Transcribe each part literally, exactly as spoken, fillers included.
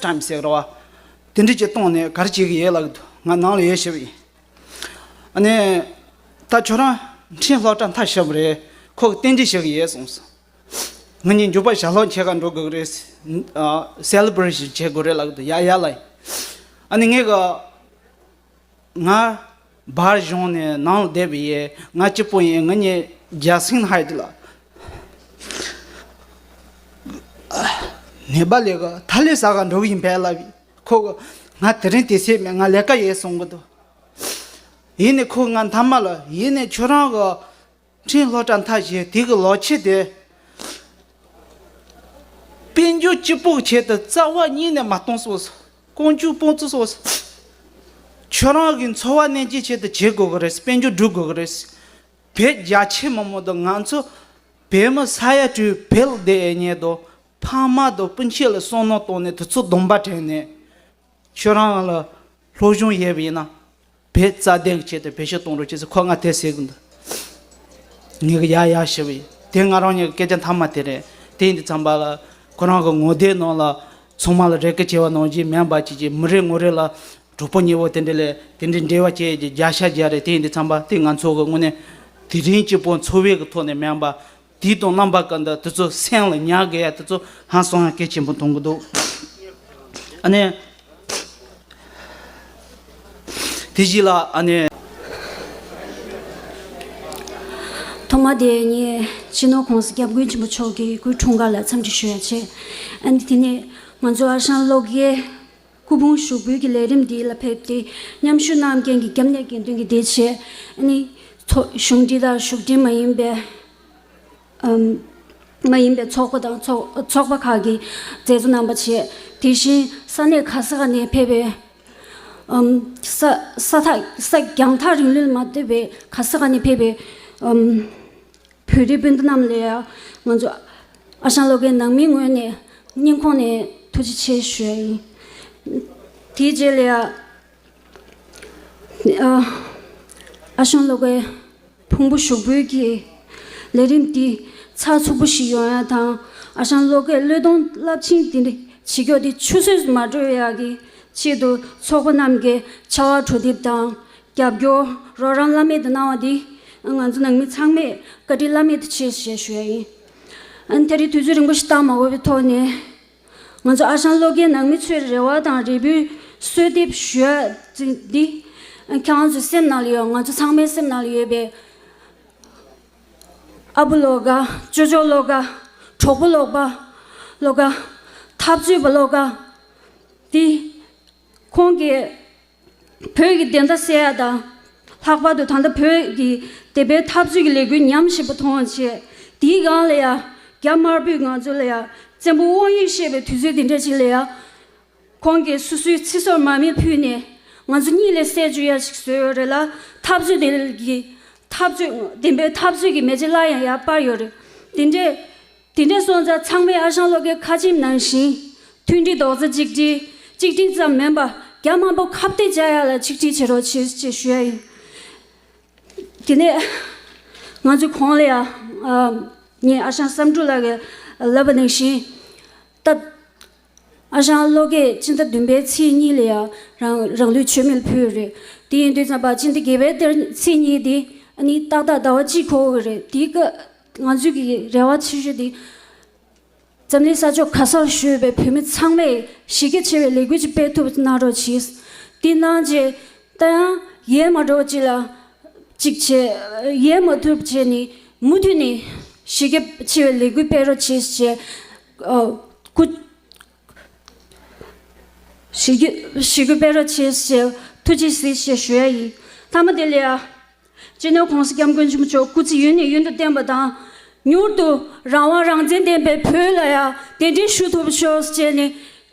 ཊེམ་ཟེར་ར་བ། དེ་འདྲ་ཅིག་བཏང་ནས་ག་རེ་བྱེད་ཀྱི་ཡོད་ལབ་ཀྱི་འདུག་ང་ནང་ལ་ཡོད་ཞུ་བ་ཡིན། ཨ་ནི། ད་ཁྱོད་རང་འཕྲིན་སློབ་གྲྭ་མཐར་ཕྱིན་པ་རེད། ཁོ་གིས་རྟེན་འབྲེལ་ཞུ་གི་ཡོད་གསུངས་སོང་། ང་གཉིས་འཇུག་པ་ཞལ་སློབ་བྱེད་ག་འགྲོ་དགོས་ཀྱི་རེད། ཨ། སེ་ལི་བྷ་རེ་ཤན་བྱེད་དགོས་རེད་ལབ་ཀྱི་འདུག་ཡ་ཡ་ལ། ཨ་ནི་ངས་གི། ང་བར་གཞུང་ནས་ནང་ལ་བསྡད་པ་ཡིན། ང་གཅིག་པུ་ཡིན། ང་གཉིས་རྒྱལ་སེང་ཧའེ་ཊི་ལ། ནེ་པ་ལི་གི་ཐ་ལི་ཟ་ག་འགྲོ་གི་ཡིན་པས་ལབ། ཁོ་གིས་ང་དེ་རིང་དུས་ཚོད་མེད། ང་ལས་ཀ་ཡོད་གསུང་གི་འདུག་ཡིན་ནའི་ཁོ་ང་མཐའ་མ་ལ། ཡིན་ནའི་ཁྱོད་རང་གི་འཕྲིན་སློབ་གྲྭ་མཐར་ཕྱིན་དེ་གི་ལོ་ཕྱེད་དེ། དཔལ་འབྱོར་སྤྱི་པོ་གི་ཆེད་དུ་རྩ་བ་ཉིད་ནས་མ་གཏོང་སོང་། ཀོང་ཇོ་པོ་ཙི་སོང་། ཁྱོད་རང་གི་འཚོ་བ་གནས་ཀྱི་ཆེད་དུ་བྱེད་དགོས་ཀྱི་རེད། དཔལ་འབྱོར་སྒྲུབ་དགོས་ཀྱི་རེད། བོད་རྒྱ་ཆེ་མི་མང་དང་ང་ཚོ་བོད་མི་ས་ཡ་དྲུག་བོད་ལ་བསྡད་ཡོད་མཁན་དང་། ཕ་མ་དང་སྤུན་མཆེད་ལ་བསམ་མནོ་བཏང་ནས་དེ་ཚོ་སྡོམ་པ་དྲངས་ནས། ཁྱོད་རང་ལ་སློབ་སྦྱོང་ཡོད་པ་ཡིན་ན། བོད་རྩ་དོན་གྱི་ཆེད་དུ་བེད་སྤྱོད་གཏོང་རོགས་བྱེད་ཟེར་ཁོ་ང་དེ་ཟེར་གི་འདུག་ངས་གི་ཡ་ཡ་ཞུ་བ་ཡིན། དེ་ང་རང་ཉིད་ཀྱི་སྐད་ཆ་མཐའ་མ་དེ་རེད། དེ་ཡིན་དུས་ཙམ་པ་ལ། ཁོ་རང་གི་ངོ་དེབ་ནང་ལ་ཚང་མ་ལ་རེ་སྐུལ་བྱས་པ་ནང་བཞིན་མིན་པ་ཅིག་གིས་མི་རེ་ངོ་རེ་ལ་གྲོགས་པོ་གཉིས་པོ་དེ་འདྲ་ལས་དེ་འདྲའི་འབྲེལ་བ་བྱས་ཀྱི་བརྒྱ་ཆ་བརྒྱ་རེད། དེ་ཡིན་དུས་ཙམ་པ་དེ་ང་ཚོ་གི་དངོས་གནས་དེ་རིང་གཅིག་པོ་འཚོ་བའི་གི་ཐོག་ནས་མིན་པ། དུས་དང་རྣམ་པ་ཀུན་ཏུ་དེ་ཚོ་སེམས་ལ་ཉར་དགོས་ཡ་དེ་ཚོ་ཧང་སང་ཡ་གལ་ཆེན་པོ་མཐོང་གི་འདུག་ཨ་ནི། དེ་བཞིན་ལ་ཨ་ནི། ཐོག་མ་དེ་ངས་སྤྱི་ནོར་༸གོང་ས་༸སྐྱབས་མགོན་ཆེན་པོ་མཆོག་གི་སྐུའི་འཁྲུངས་སྐར་ལ་འཚམས་འདྲི་ཞུ་ཡ་བྱས། ཨ་ནི་དེ་ནས་ང་ཚོ་ཨ་ཞང་བློ་དགའི་སྐུ་ཕུང་ཞུགས་འབུལ་གྱི་ལས་རིམ་འདི་ལ་ཕེབས་ཏེ་མཉམ་ཞུགས་གནང་མཁན་གྱི་སྐྱབས་གནས་དགེ་འདུན་གྱི་སྡེ་བྱས། ཨ་ནི་ཚོགས་གཞུང་འབྲེལ་དང་གཞུང་འབྲེལ་མ་ཡིན་པའི་ཨམ། མ་ཡིན་པའི་ཚོགས་པ་དང་ཚོགས་ཚོགས་པ་ཁག་གིས་མཛད་གཙོ་རྣམ་པ་བྱས། དེ་བཞིན་ས་གནས་ག་ས་ག་ནས་ཕེབས་པའི་ཨམ། ས་ས་ཐག་ས་རྒྱང་ཐག་རིང་ལུས་མ་ཐེ་བའི་ག་ས་ག་ནས་ཕེབས་པའི་ཨམ། བོད་རིགས་སྤུན་ཟླ་རྣམས་ལ་ཡང་ང་ཚོ་ཨ་ཞང་བློ་དགའི་ནང་མིའི་ངོས་ནས་སྙིང་ཁོང་ནས་ཐུགས་རྗེ་ཆེ་ཞུ་ཡ་ཡིན། དེའི་རྗེས་ལ་ཡང་ཨ་ཞང་བློ་དགའི་ཕུང་པོ་ཞུགས་འབུལ་གྱི་ལས་རིམ་འདི་ཚགས་ཚུད་པོ་ཞིག་ཡོང་ཡ་དང་། ཨ་ཞང་བློ་དགའི་བློས་གཏོང་རླབས་ཆེན་འདི་འདྲ་བྱེད་རྒྱུ་འདི་ཆུད་ཟོས་མ་འགྲོ་ཡ་གི་ཆེད་དུ་ཚོགས་པ་རྣམས་ཀྱི་ཕྱར་བ་གྲུ་འདེབས་དང་། རྒྱབ་སྐྱོར་རོགས་རམ་བླ་མེད་དུ་གནང་བ་འདི་ང་ཚོ་ནང་མི་ཚང་མས་བཀའ་དྲིན་བླ་མེད་དུ་ཆེ་ཞེས་ཞུ་ཡ་ཡིན། ཨ་ནི་ད་རེས་དུས་ཚོད་རིང་པོ་ཞིག་བཏང་མ་དགོས་པའི་ཐོག་ནས། ང་ཚོ་ཨ་ཞང་བློ་དགའི་ནང་མི་ཚོའི་རེ་བ་དང་རེ་འབོད་གསོལ་འདེབས་ཞུ་ཡ་འདི་ཁྱེད་རང་ཚོའི་སེམས་ནང་ལ་ཡོད། ང་ཚོ་ཚང་མའི་སེམས་ནང་ལ་ཡོད་པའི་ཨ་བུ་བློ་དགའ། ཅོ་ཅོ་བློ་དགའ། གྲོགས་པོ་བློ་དགའ། བློ་དགའ། འཐབ་རྩོད་པ་བློ་དགའ། འདི་ཁོང་གིས་བོད་ཀྱི་བདེན་མཐའ་གསལ་ཡ་དང་། ལྷག་པར་དུ་ད་ལྟ་བོད་ཀྱི་བདེན་པའི་འཐབ་རྩོད་ཀྱི་ལས་འགུལ་ཉམས་ཞིབ་པ་མཐོང་བ་བྱས། དེའི་སྒང་ལ་ཡ་རྒྱ་དམར་པོས་ང་ཚོ་ལ་ཡ་བཙན་པོ་དབང་ཡོད་བཤད་པའི་དུས་ཚོད་འདི་འདྲ་ཅིག་ལ་ཡ། ཁོང་གིས་སོ་སོའི་ཚེ་སྲོག་མར་མེ་ཕུལ་ནས་ང་ཚོ་གཉིད་ལས་སད་བཅུག་ཡ་ཞིག་བཟོས་ཡོད་རེད་ལ། འཐབ་རྩོད་དེ་གི་འཐབ་རྩོད་བདེན་པའི་འཐབ་རྩོད་ཀྱི་མེ་ལྕེ་སླར་ཡང་ཡར་སྤར་ཡོད་རེད། དེ་འདྲས། དེ་འདྲས་སོང་ཙང་ཚང་མས་ཨ་ཞང་བློ་དགའི་ཁ་ཆེམས་ནང་བཞིན་མཐུན་སྒྲིལ་རྡོག་རྩ་གཅིག་སྒྲིལ། གཅིག་སྒྲིལ་ཙམ་མིན་པར་རྒྱ་དམར་པོ་ཁ་གཏད་བཅག་ཡ་ལ་ཆིག་སྒྲིལ་བྱེད་རོགས་བྱེད་ཅེས་ཞུ་ཡ་ཡིན། དེ་ནས་ང་ཚོའི་གོང་ལ་ཡ། ཨ། ངས་ཨ་ཞང་བསམ་གྲུབ་ལགས་ཀྱིས་ལབ་པ་ནང་བཞིན། ད་ཨ་ཞང་བློ་དགའི་སྤྱི་ཟླ་བདུན་པའི་ཚེས་གཉིས་ལ་ཡ་རང་རང་ལུས་མཆོད་མེ་ལ་ཕུལ་ཡོད་རེད། དེ་ཡིན་དུས་ཙམ་པ་སྤྱི་ཟླ་བརྒྱད་པའི་དེར་ཚེས་གཉིས་དེ་ཨ་ནི་ཏག་ཏག་ཟླ་བ་གཅིག་འཁོར་གི་རེད། དེའི་སྐབས་ང་ཚོའི་གི་རེ་བ་ཆེ་ཤོས་དེ། འཛམ་གླིང་ས་ཕྱོགས་ག་སར་བཞུགས་པའི་བོད་མི་ཚང་མས་གཞི་རྒྱ་ཆེ་བའི་ལས་འགུལ་ཅིག་སྤེལ་ཐུབ་གནང་རོགས་གྱིས། དེ་གནང་རྗེས་ད་ཡང་ཡལ་མ་འགྲོ་ཅིག་ལ་ཅིག་བྱས། ཡལ་མ་ཐུབ་བྱས་ནས་མུ་མཐུད་ནས་གཞི་རྒྱ་ཆེ་བའི་ལས་འགུལ་སྤེལ་རོགས་གྱིས་ཞེས། ཨ། སྐུ། གཞི་རྒྱ་གཞི་རྒྱ་སྤེལ་རོགས་གྱིས་ཞེས་ཐུགས་རྗེ་གཟིགས་ཞེས་ཞུ་ཡ་ཡིན། མཐའ་མ་དེ་ལ་ཡ། སྤྱི་ནོར་༸གོང་ས་༸སྐྱབས་མགོན་ཆེན་པོ་མཆོག་སྐུ་ཚེ་ཡུན་ནས་ཡུན་དུ་བརྟན་པ་དང་། མྱུར་དུ་རང་དབང་རང་བཙན་ལྡན་པའི་བོད་ལ་ཡང་གདན་འདྲེན་ཞུ་ཐུབ་ཤོག་ཅེས་ནས་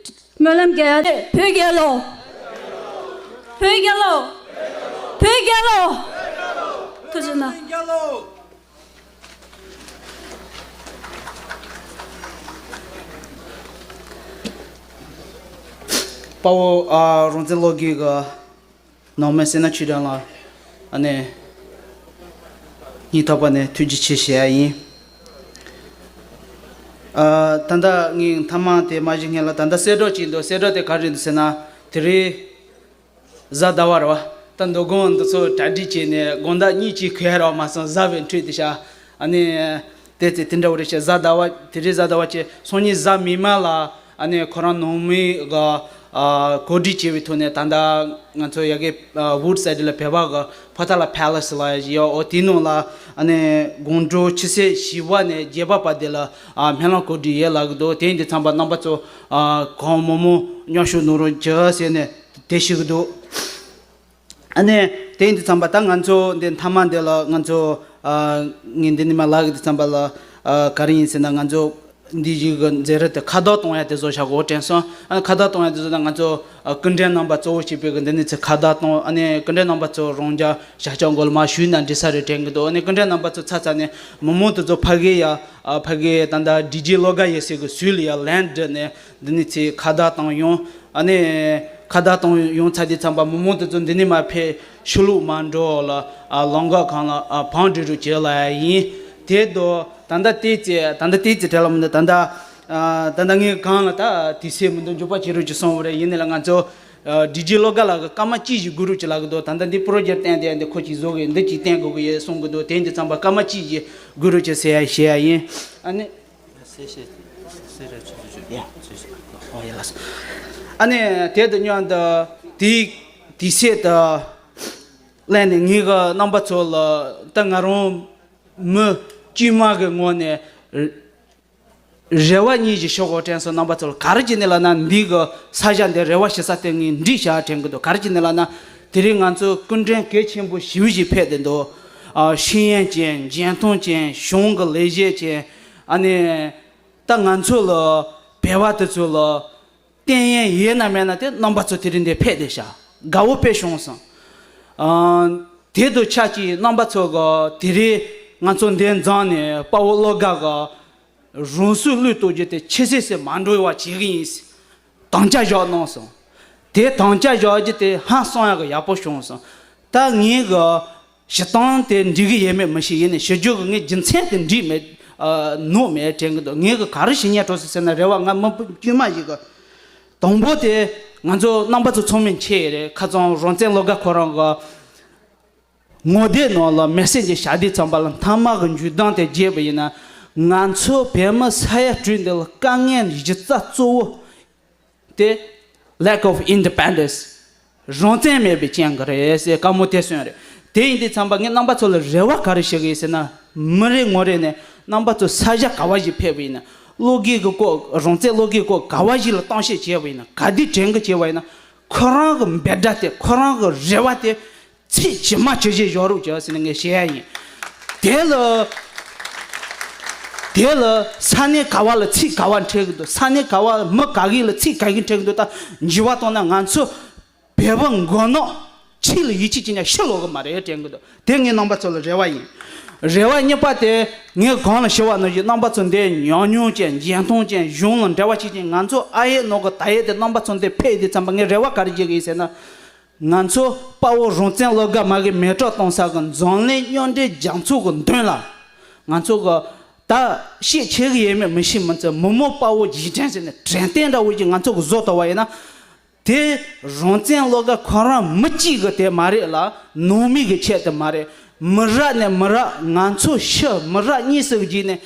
སྨོན་ལམ་རྒྱག་ཡ་དེ། བོད་རྒྱལ་ལོ། བོད་རྒྱལ་ལོ། བོད་རྒྱལ་ལོ། ཐུགས་རྗེ་གནང་། དཔའ་བོ་ཨ་རོང་བཙན་བློ་དགའི་གི་ནང་མི་སེར་སྣ་ཆོས་སྒྲོན་ལགས། ཨ་ནི། སྙིང་ཐག་པ་ནས་ཐུགས་རྗེ་ཆེ་ཞུ་ཡ་ཡིན། ཨ། ད་ལྟ་ངས་མཐའ་མ་དེ་མ་གཞི་སྔོན་ལ་ད་ལྟ་གསལ་བསྒྲགས་ཅིག་འདུག་གསལ་བསྒྲགས་དེ་ག་རེ་འདུག་ཟེར་ན། དེ་རིང་གཟའ་ཟླ་བ་རེད་བ། ད་མདོ་དགོང་འདི་ཚོ་གྲ་སྒྲིག་བྱས་ནས་དགོང་དག་གཉིད་ཅིག་ཁུག་ཡ་རག་མ་སོང་། གཟའ་བའི་འཕྲོས་དེ་ཤ། ཨ་ནི་དེ་ཚེ་དེ་འདྲ་བོ་རེད་ཤག་གཟའ་ཟླ་བ་དེ་རིང་གཟའ་ཟླ་བ་བྱས། སང་ཉིན་གཟའ་མིག་དམར་ལ་ཨ་ནི་ཁོ་རང་ནང་མི་གི་ཨ་གོ་སྒྲིག་བྱས་པའི་ཐོག་ནས། ད་ལྟ་ང་ཚོ་ཡ་གི་ཨ་Woodside ལ་བོད་པ་གི་Potala Palace ལ་ཡོད། འོ་དེའི་ནང་ལ་ཨ་ནི་དགོང་དྲོ་ཆུ་ཚོད་བཞི་པ་ནས་བརྒྱད་པ་བར་དེ་ལ་ཨ་སྨོན་ལམ་གོ་སྒྲིག་ཡོད་ལབ་གི་འདུག་དེ་ཡིན་དུས་ཙམ་པ་རྣམ་པ་ཚོ་ཨ་གང་མང་མང་མཉམ་ཞུགས་གནང་རོགས་བྱེད་ཟེར་ནས་དེ་ཞུ་གི་འདུག་ཨ་ནི་དེ་ཡིན་དུས་ཙམ་པ་ད་ང་ཚོ་འདི་མཐའ་མ་འདི་ལ་ང་ཚོ་ཨ་ངས་འདི་ནས་མར་ལབ་གི་དུས་ཙམ་པ་ལ་ཨ་ག་རེ་ཡིན་ཟེར་ན། ང་ཚོ་འདི་ཞིག་གི་མཛད་རིམ་དེ་ཁ་བརྡ་གཏོང་ཡ་དེ་བཟོ་བྱ་དགོས་དྲན་སོང་། ཨ་ཁ་བརྡ་གཏོང་ཡ་དེ་བཟོ་ན་ང་ཚོ་ཨ་སྐུ་མགྲོན་རྣམ་པ་གཙོ་བོ་བྱས་པའི་གི་འདི་ནས་ཚེ་ཁ་བརྡ་གཏོང་། ཨ་ནི་སྐུ་མགྲོན་རྣམ་པ་ཚོ་རང་རྒྱལ་ཤར་ཕྱོགས་མགོ་ལ་མར་ཞུས་ན་འགྲིག་ས་རེད་དྲན་གི་འདུག་ཨ་ནི་སྐུ་མགྲོན་རྣམ་པ་ཚོ་ཚ་ཚ་ནས་མི་མང་དེ་ཚོ་ཕ་གི་ཡ་ཨ་ཕ་གི་ད་ལྟ་ཌི་ཇེ་བློ་དགའ་ཡོད་སའི་གི་ཟུར་ལ་ཡ་ལན་སྒྲུབ་ནས་འདི་ནས་ཚེ་ཁ་བརྡ་གཏོང་ཡོང་། ཨ་ནི་ཁ་བརྡ་གཏོང་ཡོང་ཚར་དུས་ཙམ་པ་མི་མང་དེ་ཚོ་འདི་ནས་མར་ཕེབས། ཕྱི་ལོགས་མར་འགྲོ་ལ་ཨ་ལམ་ཁ་སྒང་ལ་ཨ་བང་སྒྲིག་རོགས་བྱེད་ལབ་ཡ་ཡིན། དེ་དུས་ད་ལྟ་ཏོག་ཙམ་ད་ལྟ་ཏོག་ཙམ་བྲེལ་བ་མི་འདུག་ད་ལྟ་ཨ་ད་ལྟ་ངས་སྒང་ལ་ད་དུས་ཚོད་མི་འདུག་འཇུག་པ་བྱེད་རོགས་ཀྱིས་གསུངས་པ་རེད། ཡིན་ནའི་ལ་ང་ཚོ་ཨ་ཌི་ཇེ་བློ་དགའ་ལགས་ཀྱིས་སྐར་མ་གཅིག་ཞིག་སྒུག་རོགས་བྱེད་ལབ་གི་འདུག་ད་ལྟ་འདི་པོ་རོ་ཇེཀཊ་བསྟན་དེ་འདི་ཁོ་གཅིག་བཟོ་གི་འདི་གཅིག་བསྟན་དགོས་གི་ཡོད་གསུང་གི་འདུག་དེ་ཡིན་དུས་ཙམ་པ་སྐར་མ་གཅིག་ཞིག་སྒུག་རོགས་བྱེད་ཟེར་ཡ་བཤད་ཡ་ཡིན། ཨ་ནི། ཡ། ཨོ་ཡ་ལགས་སོ། ཨ་ནི་དེ་དང་མཉམ་དུ་དེའི་དུས་ཚོད་དུ་སླེབས་ནས་ངེད་ཀྱི་རྣམ་པ་ཚོ་ལ་ད་ང་རང་མི་དཀྱུས་མ་གི་ངོས་ནས་རེ་བ་གཉིས་ཤིག་ཞུ་དགོས་དྲན་སོང་། རྣམ་པ་ཚོ་ལ་ག་རེ་བྱས་ནས་ལབ་ན། འདི་གི་ས་ཆ་འདི་རེ་བ་ཞུ་ས་དེ་ངས་འགྲིག་བཞག་དྲན་གི་འདུག་ག་རེ་བྱས་ནས་ལབ་ན། དེ་རིང་ང་ཚོ་སྐུ་མགྲོན་གལ་ཆེན་པོ་ཞེ་པོ་ཞིག་ཕེབས་བསྡད་འདུག་ཨ་ཤེས་ཡོན་ཅན། འཇོན་ཐང་ཅན། གཞུང་གི་ལས་བྱེད་ཅན། ཨ་ནི་ད་ང་ཚོ་ལ་བོད་པ་དེ་ཚོ་ལ་བསྟན་ཡོན་ཡོད་ན་མེད་ན་དེ་རྣམ་པ་ཚོ་དེ་རིང་འདིར་ཕེབས་བསྡད་ཤག་དགའ་བོ་དཔེ་བྱུང་སོང་། ཨ་དེ་དང་ཆབས་ཅིག་རྣམ་པ་ཚོ་གི་དེ་རིང་ང་ཚོ་འདིར་འཛོམས་ནས་དཔའ་བོ་བློ་དགའ་གིས་རང་སྲོག་བློས་གཏོང་རྒྱུ་དེ་ཆི་ཟིག་སེ་མ་འགྲོ་བ་བྱེད་གི་ཡིན་ཟེར་དམ་བཅའ་བཞག་གནང་སོང་། དེ་དམ་བཅའ་བཞག་རྒྱུ་དེ་ཧང་སང་ཡག་གི་ཡག་པོ་བྱུང་སོང་། ད་ངས་གི་ཞུ་སྟངས་དེ་འགྲིག་གི་ཡོད་མེད་མི་ཤེས། ཡིན་ནའི་ཞུ་རྒྱུ་གི་ངའི་རྒྱུ་མཚན་དེ་འགྲིག་མེད་ཨ་ནོར་མེད་དྲན་གི་འདུག་ངས་གི་ག་རེ་ཞུ་སྙིང་བྲོ་སོང་ཟེར་ན། རེ་བ་ང་མི་དཀྱུས་མ་ཞིག་གི། དང་པོ་དེ་ང་ཚོ་རྣམ་པ་ཚོ་ཚང་མས་མཁྱེན་ཡོད་རེད། ཁ་སང་རང་བཙན་བློ་དགའ་ཁོ་རང་གི་ངོ་དེབ་ནང་ལ་མེ་སེ་ཇི་བཞག་དུས་ཙམ་པ་ལ་མཐའ་མ་གི་མཇུག་སྡོམ་དེ་བརྗོད་པ་ཡིན་ན། ང་ཚོ་བོད་མི་ས་ཡ་དྲུག་འདི་ལ་དཀའ་ངལ་གཞི་རྩ་གཙོ་བོ་དེ་lack of independence། རང་བཙན་མེད་པའི་རྐྱེན་གྱིས་རེད་ཟེར་བཀའ་མོལ་དེ་གསུངས་རེད། དེ་ཡིན་དུས་ཙམ་པ་ངས་རྣམ་པ་ཚོ་ལ་རེ་བ་ག་རེ་ཞུ་གི་ཡིན་ཟེར་ན། མི་རེ་ངོ་རེ་ནས་རྣམ་པ་ཚོ་ས་ཆ་ག་བ་ཞིག་ཕེབས་པ་ཡིན་ན། བློ་འགྱོད་ཀྱི་སྐོར། རང་བཙན་བློ་འགྱོད་སྐོར་ག་བ་ཞིག་ལ་གཏམ་བཤད་བྱས་པ་ཡིན་ན། ག་དུས་དྲན་གི་བྱས་པ་ཡིན་ན། ཁོ་རང་གི་འབོད་སྒྲ་དེ། ཁོ་རང་གི་རེ་བ་དེ་ཚིག་ཇི་མ་ཇི་བཞིན་བཞག་རོགས་བྱོས་ཟེར་ནས་ངས་བཤད་ཡ་ཡིན། དེ་ལ་དེ་ལ་ས་གནས་ག་བ་ལ་ཚིག་ག་བ་འཕྲད་གི་འདུག་ས་གནས་ག་བ་མི་ག་གི་ལ་ཚིག་ག་གི་འཕྲད་གི་འདུག་ད་འགྱུར་བ་གཏོང་ན་ང་ཚོ་བོད་པ་མགོ་ནག་ཕྱི་ལ་ཡིད་ཆེས་བྱེད་ཉག་ཤི་ལོག་གི་མ་རེད་དྲན་གི་འདུག་དེ་ངས་རྣམ་པ་ཚོ་ལ་རེ་བ་ཡིན། རེ་བ་གཉིས་པ་དེ་ངས་གོང་ལ་ཞུ་བ་ནང་བཞིན་རྣམ་པ་ཚོ་འདི་ཉམས་མྱོང་ཅན། འཇོན་ཐང་ཅན། གཞུང་ལ་འབྲེལ་བ་བྱེད་ཅན། ང་ཚོ་ཨ་ཡེ་ནོ་གི་ད་ཡེ་དེ་རྣམ་པ་ཚོ་འདི་ཕེབས་དུས་ཙམ་པ་ངས་རེ་བ་ག་རེ་བྱེད་གི་ཡིན་ཟེར་ན། ང་ཚོ་དཔའ་བོ་རང་བཙན་བློ་དགའ་མ་གི་མེ་སྲེག་གཏོང་ས་གི་འཛམ་གླིང་མཉམ་འབྲེལ་རྒྱལ་ཚོགས་གི་མདུན་ལ་ང་ཚོ་གི་ད་ཤེས་ཆེ་གི་ཡོད་མེད་མི་ཤེས། མི་ཚེ་མི་མང་དཔའ་བོ་རྗེས་དྲན་ཟེར་ནས་དྲན་རྟེན་འདྲ་བོ་ཞིག་ང་ཚོ་གི་བཟོ་ཐུབ་པ་ཡིན་ན། དེ་རང་བཙན་བློ་དགའ་ཁོ་རང་མི་གཅིག་གི་དེ་མ་རེད་ལ། ནང་མི་གི་ཆེད་དུ་མ་རེད། མི་རབས་ནས་མི་རབས་ང་ཚོ་ཕྱི་མི་རབས་གཉིས་སུ་བརྒྱུད་ནས་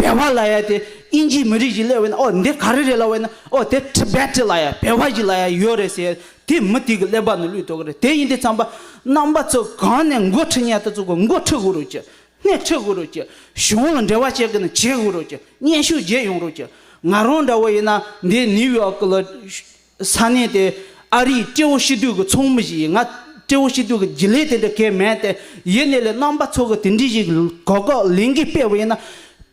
བོད་པ་ལབ་ཡ་དེ་ཨིན་ཇིའི་མི་རིགས་ཤིག་སླེབས་པ་ཡིན་ན། ཨོ་འདི་ག་རེ་རེད་ལབ་པ་ཡིན་ན། ཨོ་དེ་ཊི་བེ་ཊི་ལབ་ཡ། བོད་པ་ཞིག་ལབ་ཡ་ཡོད་རེད་ཟེར། དེ་མི་དེ་གི་ཀླད་པ་ནང་བླུགས་ཐུབ་ཀྱི་རེད། དེ་ཡིན་དུས་ཙམ་པ་རྣམ་པ་ཚོ་གང་ནས་འགོ་ཁྲིད་མཁན་དེ་ཚོ་གི་མགོ་ཁྲིད་དགོས་རེད་ཀྱི། སྣེ་ཁྲིད་དགོས་རེད་ཀྱི། གཞུང་ལ་འབྲེལ་བ་བྱེད་དགོས་ན་བྱེད་དགོས་རེད་ཀྱི། སྙན་ཞུ་བརྒྱབ་ཡོང་རེད་ཀྱི། ང་རང་འདྲ་བོ་ཡིན་ན་འདི་ནིའུ་ཡོག་གི་ལ། ས་གནས་དེ་ཨ་རིའི་སྤྲེའུ་སྐྱིད་སྡུག་གི་ཚོགས་མི་ཞིག་ཡིན། ང་སྤྲེའུ་སྐྱིད་སྡུག་གི་རྒྱུན་ལས་དེ་འདྲ་གང་ཡང་མེད་དེ། ཡིན་ནའི་ལས་རྣམ་པ་ཚོ་གི་དེ་འདྲ་ཞིག་གོ་སྐབས་ལེན་གི་ཕེབས་པ་ཡིན་ན།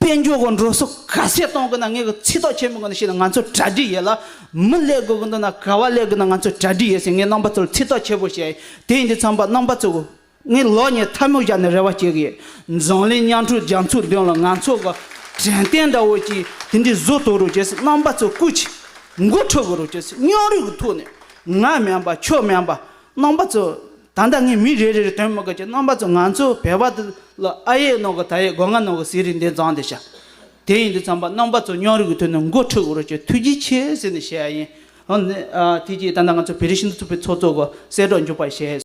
དཔལ་འབྱོར་གི་འགྲོ་སོང་ག་ཚད་གཏོང་གི་ན་ངས་གི་ཚིག་ཐག་ཆོད་མོ་གི་ན་བཤད་ན་ང་ཚོ་གྲ་སྒྲིག་ཡོད་ལ། མི་སླེབས་དགོས་གི་འདུག་ན་ག་བ་སླེབས་གི་ན་ང་ཚོ་གྲ་སྒྲིག་ཡོད་ཟེར་ངས་རྣམ་པ་ཚོར་ཚིག་ཐག་ཆོད་པོ་བཤད་ཡིན། དེ་ཡིན་དུས་ཙམ་པ་རྣམ་པ་ཚོ་གི་ངས་ལོག་ནས་ཐལ་མོ་སྦྱར་ནས་རེ་བ་བྱེད་གི་ཡོད། འཛམ་གླིང་མཉམ་འབྲེལ་རྒྱལ་ཚོགས་མདུན་ལ་ང་ཚོ་གི་དྲན་རྟེན་འདྲ་བོ་ཅིག་དེ་འདྲའི་བཟོ་ཐུབ་རོགས་བྱེད་ཟེར། རྣམ་པ་ཚོ་སྐུ་མཁྱེན། མགོ་ཁྲིད་དགོས་རོགས་བྱེད་ཟེར། སྙིང་རུས་ཀྱི་ཐོག་ནས། ང་མིན་པ་ཁྱོད་མིན་པ་རྣམ་པ་ཚོ། ད་ལྟ་ངས་མི་རེ་རེ་རེ་དོན་མི་དགོས་ཀྱི། རྣམ་པ་ཚོ་ང་ཚོ་བོད་པ་དེ་ལ་ཨ་ཡེ་ནོ་གི་ད་ཡེ་སྒོ་ང་ནོ་གི་ཟེར་རིན་འདི་བརྫངས་བསྡད་ཤག་དེ་ཡིན་དུས་ཙམ་པ་རྣམ་པ་ཚོ་སྙིང་རུས་ཀྱི་ཐོག་ནས་འགོ་ཁྲིད་དགོས་རེད་ཅེས་ཐུགས་རྗེ་ཆེ་ཟེར་ནས་བཤད་ཡ་ཡིན། འོ་ནི་ཨ་དེ་རྗེས་ད་ལྟ་ང་ཚོ་བོད་རིགས་སྤྱི་མཐུན་ཚོགས་པའི་ཚོགས་གཙོ་གི་གསལ་བསྒྲགས་མགྱོགས་པ་བཤད་